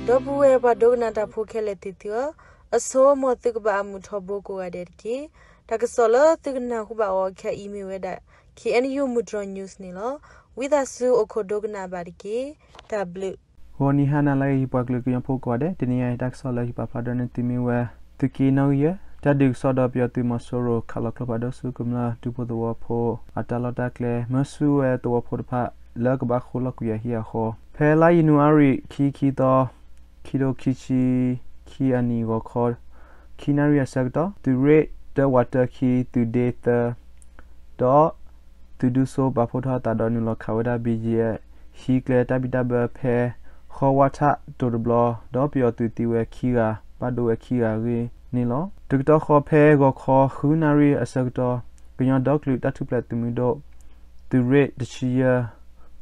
ဒီပုၢ်ဝဲၢ်ပှၤဒိကနၣ်တၢ်ဖိခဲလၢာ်သ့ၣ်သုဧၢ, အဆိ မ်သုကဘၣ်အမုာ်ထီဘိကိးဂၤဒဲးတက့ၢ်. တၢ်ကစီၣ်လၢသုကနၢ်ဟူဘၣ်အီၤခဲအံၤမ့ၢ်ဝဲဒၣ် K N U မုၢ်တြီၤ news န့ၣ်လီၤ. ဝံသးစူၤအိၣ်ခိးဒိကနၣ်ဘၣ်တက့ၢ်. တၢ်ဘျုး ဂီၤနံၤဟါနၤလၢအဂ့ၤ ပှၤကလုာ်ကညီဖိကိးဂၤဒဲး, တနံၤအံၤတၢ်ကစီၣ်လၢယပာ်ဖျါဒီးနသုမ့ၢ်ဝဲ သုးက့နီၣ်ဂံၢ်ယဲၢ်, တၢ်ဒုးကစီၣ်ဒီးပယီၤသုးမီၤစိရိၤခးလီၤကျိဖးဒိၣ်ဆူကမျၢၢ်ဒူဖိသဝီဖိ အတၢ်လီၢ်တၢ်ကျဲ မၢဆူၣ်ဝဲသဝီဖိတဖၣ်လၢကဘၣ်ဃိလီၤကွံာ်အဟံၣ်အဃီ, ဖဲလါယနူၤအါရံၤ ခံဆံသီ ခံထိခံဆံခံအနံၣ် ဂီၤခီ ခံနၣ်ရံၣ်အဆၢကတီၢ် သုးရ့ၣ်တၢဝးတၢခံ သုးဒ့သၢ ဒီး သုးဒူစိပာ်ဖှိၣ်ထီၣ်အသးဒီးနုာ်လီၤခးဝဲဒၣ် B G F ဟံၣ်ကျဲတၢ်ဘံၣ်တၢ်ဘၢဖဲ ဃီဝါထၣ်တိၤတဘျီ, ဒီးပယီၤသုးသံဝဲခံဂၤ ဘၣ်ဒိဝဲခံဂၤအဂ့ၢ်န့ၣ်လီၤ. တကတီၢ်ဃီဖဲဂီၤခီ ဃုနၣ်ရံၣ်အဆၢကတီၢ် ကညီဒီကလုာ်တၢ်ထူၣ်ဖျဲးသုးမုၢ်ဒိၣ် သုးရ့ၣ်တဆံယဲၢ်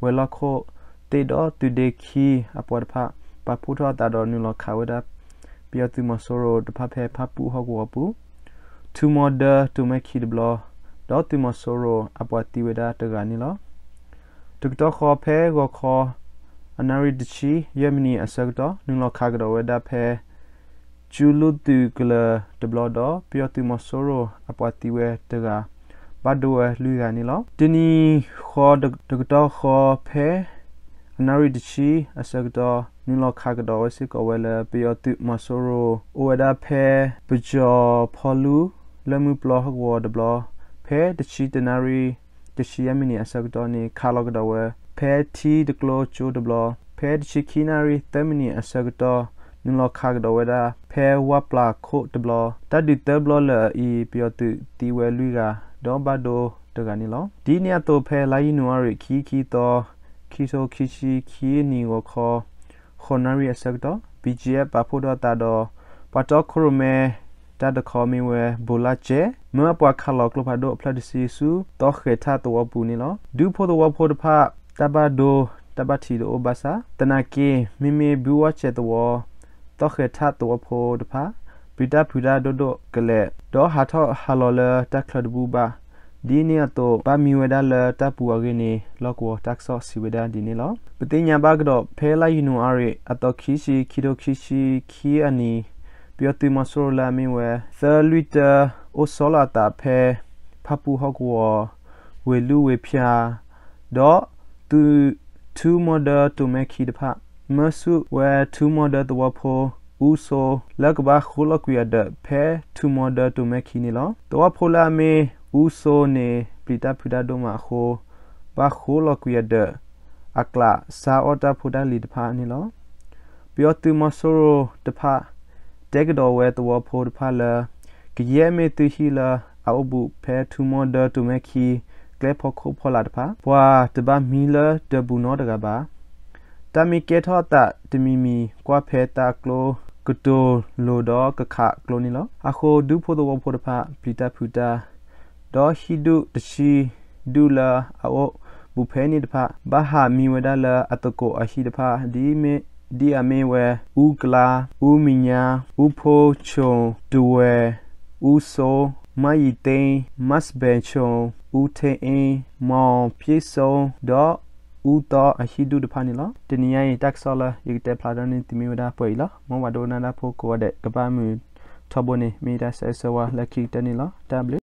ဝဲၤလီၢ်ခိၣ်သ့ၣ်ဒီးသုးဒ့ခံအပှၤတဖၣ် ပာ်ဖှိၣ်ထီၣ်အသးဒီးနုာ်လီၤခးဝဲဒၣ် ပယီၤသုးမီၤစိရိၤတဖၣ်ဖဲဖၣ်ပူၣ်ဟီၣ်ကဝီၤပူၤ ထူမီဒၢတိၤမဲခံတဘျီ, ဒီးသုးမီၤစိရိၤအပှၤသံဝဲဒၣ်တဂၤန့ၣ်လီၤ. တကတီၢ်ဃီဖဲဂီၤခီ အနၣ်ရံၣ်တဆံယဲၢ်မံးနံးအဆၢကတီၢ် နုာ်လီၤခးကဒီးဝဲဒၣ်ဖဲ ကၠူလူၣ်သုးကလၢၤတဘျီဒီး ပယီၤသုးမီၤစိရိၤအပှၤသံဝဲတဂၤ ဘၣ်ဒိဝဲလွံၢ်ဂၤန့ၣ်လီၤ. တနံၤဃီတကတီၢ်ဃီဖဲ အနၣ်ရံၣ်တဆံအဆၢကတီၢ် နုာ်လီၤခးကဒီးဝဲစ့ၢ်ကီးဝဲလၢ ပယီၤသုးမီၤစိရိၤ အိၣ်ဝဲဒၣ်ဖဲ ပယီၤဖီလူ လၢမုၢ်ပျီဟီၣ်ကဝီၤတဘျီ, ဖဲတဆံတနၣ်ရံၣ် တဆံယဲၢ်မံးနံးအဆၢကတီၢ်န့ၣ် ခးလီၤကဒီးဝဲ ဖဲထံတကျိကၠိတဘျီ, ဖဲတဆံခံနၣ်ရံၣ်သၢမံးနံးအဆၢကတီၢ် နုာ်လီၤခးကဒီးဝဲဒၣ် ဖဲဝၣ်ပျၢ်ခိၣ်တဘျီ, တၢ်ဒုးသၢဘျီလၢာ်အံၤ ပယီၤသုးသံဝဲလွံၢ်ဂၤ ဒီးဘၣ်ဒိတဂၤန့ၣ်လီၤ. ဒ်န့ၣ်အသိးဖဲလါယနူၤအါရံၤ ခံဆံသီ ခံထိခံဆံခံနံၣ်ဂီၤခီ ဃိးနၣ်ရံၣ်အဆၢကတီၢ် B G F ပာ်ဖှိၣ်ထီၣ်သးဒီး ပှၤတီခိၣ်ရိၣ်မဲ တၢ်တခီမ့ၢ်ဝဲ ဘိးလၢ်ကဲ မၢအပှၤခးလီၤကျိဖးဒိၣ်အဖျၢၣ်တဆံဆူ သီဃဲၤထၣ်သဝီပူၤန့ၣ်လီၤ. ဒူဖိသဝီဖိတဖၣ် တၢ်ဘၣ်ဒိ တၢ်ဘၣ်ထံးတအိၣ်ဘၣ်ဆၣ် သနာ်က့ မ့မ့ၢ်ဘုဝၣ်စဲးသဝီ သီဃဲၤထၣ်သဝီဖိတဖၣ် ပျံၤတၢ်ဖုးတၢ်ဒိၣ်ဒိၣ်ကလဲာ် ဒီးဟးထီၣ်ဟးလီၤလၢတၢ်ချၢတဘူၣ်ဘၣ် ဒ်န့ၣ်အသိး ဘၣ်မံဝဲဒၣ်လၢတၢ်ပူၤအဂ့ၢ်န့ၣ် လီၢ်ကဝီၤတၢ်ကစီၣ်စံးဝဲဒၣ်ဒ်န့ၣ်လီၤ. ပသ့ၣ်ညါဘၣ်ကဒီး ဖဲလါယနူၤအါရံၤ အသီခံဆံ ခံထိခံဆံခံအနံၣ် ပယီၤသုးမီၤစိရိၤလၢအမ့ၢ်ဝဲ သၢလွံၢ်တၢ အိၣ်ဆီလီၤအသးဖဲ ဖၣ်ပူၣ်ဟီၣ်ကဝီၤ ဝ့ၢ်လူဝ့ၢ်ဖၠါ ဒီးသုး ထူမီဒၢတိၤမဲခံတဖၣ် မၢဆူၣ်ဝဲထူမီဒၢသဝီဖိ အူစိ လၢကဘၣ်ဃိလီၤကွံာ်အဒၢး ဖဲထူမီဒၢတိၤမဲခံန့ၣ်လီၤ. သဝီဖိလၢအမ့ၢ်အူစိန့ၣ် ပျံၤတၢ်ဖုးတၢ်ဒိၣ်မးအဃိ ဘၣ်ဃိလီၤကွံာ်အဒၢး အကျး ဆါအီၣ်တၢ်ဖိတၢ်လံၤတဖၣ်န့ၣ်လီၤ. ပယီၤသုးမီၤစိရိၤတဖၣ် တဲကဒီးဝဲသဝီဖိတဖၣ်လၢ ကယဲၢ်မ့ၢ်သုးဟံၣ်လၢအအိၣ်ဘူးဖဲထူမီဒၢတိၤမဲခံ ကျဲဖီခိၣ်ဖီလာ်တဖၣ် ပှၤတဘၣ်မံလၢဒၢးပူၤနီတဂၤဘၣ်. တၢ်မ့ၢ်ကဲထီၣ်အသးတမံၤမံၤ ကွၢ်ဖဲသးအကျိကတိၤလိၤဒီးကခးကျိန့ၣ်လီၤ. အဃိ ဒူဖိသဝီဖိတဖၣ် ပျံၤတၢ်ဖုးတၢ် ဒီးဟံၣ်ဒူၣ်တဆံဒူၣ်လၢအအိၣ်ဘူးဖဲန့ၣ်တဖၣ် ဘၣ်ဟးမံဝဲဒၣ်လၢအသကိးအဟံၣ်တဖၣ် ဒ်အမ့ၢ်ဝဲ အူကလါ, အူမံၤညါ, အူဖိဆိၣ်, တဝဲၢ်, အူစိ, မါယံၤသ့, မါစဘဲဆိၣ်, အူထ့အ့, မီၣ်ဖံးစိ ဒီးအူသီအဟံၣ်ဒူၣ်တဖၣ်န့ၣ်လီၤ. တနံၤညါအံၤ တၢ်ကစီၣ်လၢယကတဲဖျါထီၣ်န့ၢ်သုမ့ၢ်ဝဲဒၣ်ပှဲၤအံၤလီၤ. မ်ပှၤဒိကနၣ်တၢ်ဖိကိးဂၤဒဲး ကဘၣ်မုာ်ထီဘိန့ၣ် မ့ၢ်ယတၢ်ဆၢဂ့ၤဆၢဝါလၢခံကတၢၢ်န့ၣ်လီၤ. တၢ်ဘျုး